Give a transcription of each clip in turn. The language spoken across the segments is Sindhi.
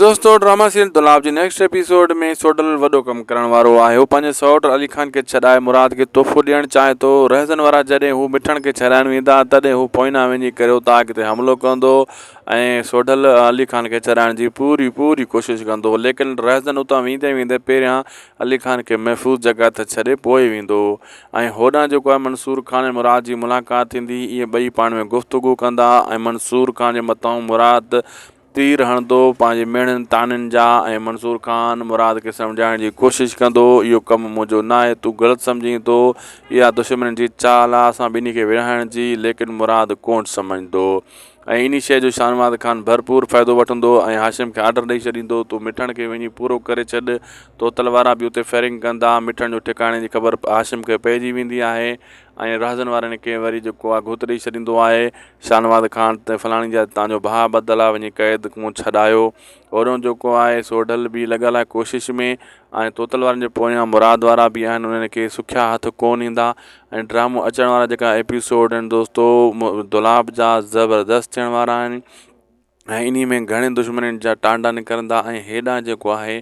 دوستو ڊراما سيريل دولاب جي نيڪسٽ ايپيسوڊ ۾ سوڍل وڏو ڪم ڪرڻ وارو آهي هو پنهنجي سئوٽ علي خان کي ڇڏائي مراد کي تحفو ڏيڻ چاهي ٿو رهزن وارا جڏهن هو مٺڻ کي ڇڏائڻ ويندا تڏهن هو پوئنا وڃي ڪري اوطاق تي حملو ڪندو ۽ سوڍل علي خان کي ڇڏائڻ جي پوري پوري ڪوشش ڪندو ليڪن رهزن اتان ويندي ويندي پهريان علي خان کي محفوظ جڳهه تي ڇڏي پوء ويندو ۽ هوڏانهن جيڪو آهي منصور خان ۽ مراد جي ملاقات ٿيندي اهي ٻئي پاڻ ۾ گفتگو ڪندا ۽ منصور خان جي مٿان مراد تير هڻندو پنهنجي ميڻن طعنن جا ۽ منصور خان مراد کي سمجهائڻ جي ڪوشش ڪندو اهو ڪم منهنجو ناهي تون غلط سمجهين ٿو اها دشمنن جي چال آ اسان ٻنهي کي ورهائڻ جي ليڪن مراد ڪونه سمجهندو ۽ انهي شيء جو شاهنواز خان ڀرپور فائدو وٺندو ۽ هاشم کي آرڊر ڏئي ڇڏيندو تون مٺڻ کي وڃي پورو ڪري ڇڏ توتل وارا به اتي فائرنگ ڪندا مٺڻ جو ٺڪاڻي جي خبر هاشم کي پئجي ويندي آهي ۽ رهزن وارن کي وري جيڪو آ گهت ڏئي ڇڏيندو آهي شاهنواز خان ته فلاڻي جاء تان جو ڀاء ٻڌل آ وڃي قيد مون ڇڏايو هوڏهون جيڪو آهي سوڍل به لڳل آهي ڪوشش ۾ ۽ توتل وارن جي پويان مراد وارا به آهن انهن کي سکيا هٿ ڪون ايندا ۽ ڊرامو اچڻ وارا جيڪا ايپيسوڊ آهن دوستو دولاب جا زبردست ٿيڻ وارا آهن ۽ انهي ۾ گهڻين دشمنين جا ٽانڊا نڪرندا ۽ هيڏانهن جيڪو آهي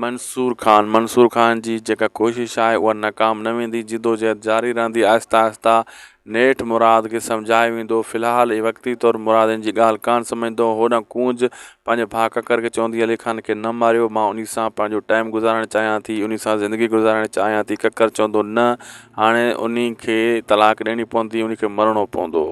منصور خان منصور خان جي جيڪا ڪوشش آهي اها ناڪام نه ويندي جدوجهد جاري رهندي آهستي آهستي نيٺ مراد کي سمجهائي ويندو في الحال وقتي طور مراد هن جي ڳالهه ڪانه سمجهندو هوڏانهن ڪونج پنهنجي ڀاء ڪڪر کي چوندي علي خان کي نه ماريو مان انهي سان پنهنجو ٽائيم گذارڻ چاهيان ٿي انهي سان زندگي گذارڻ چاهيان ٿي ڪڪر چوندو نه هاڻي انهي کي طلاق ڏيڻي پوندي انهي کي مرڻو پوندو.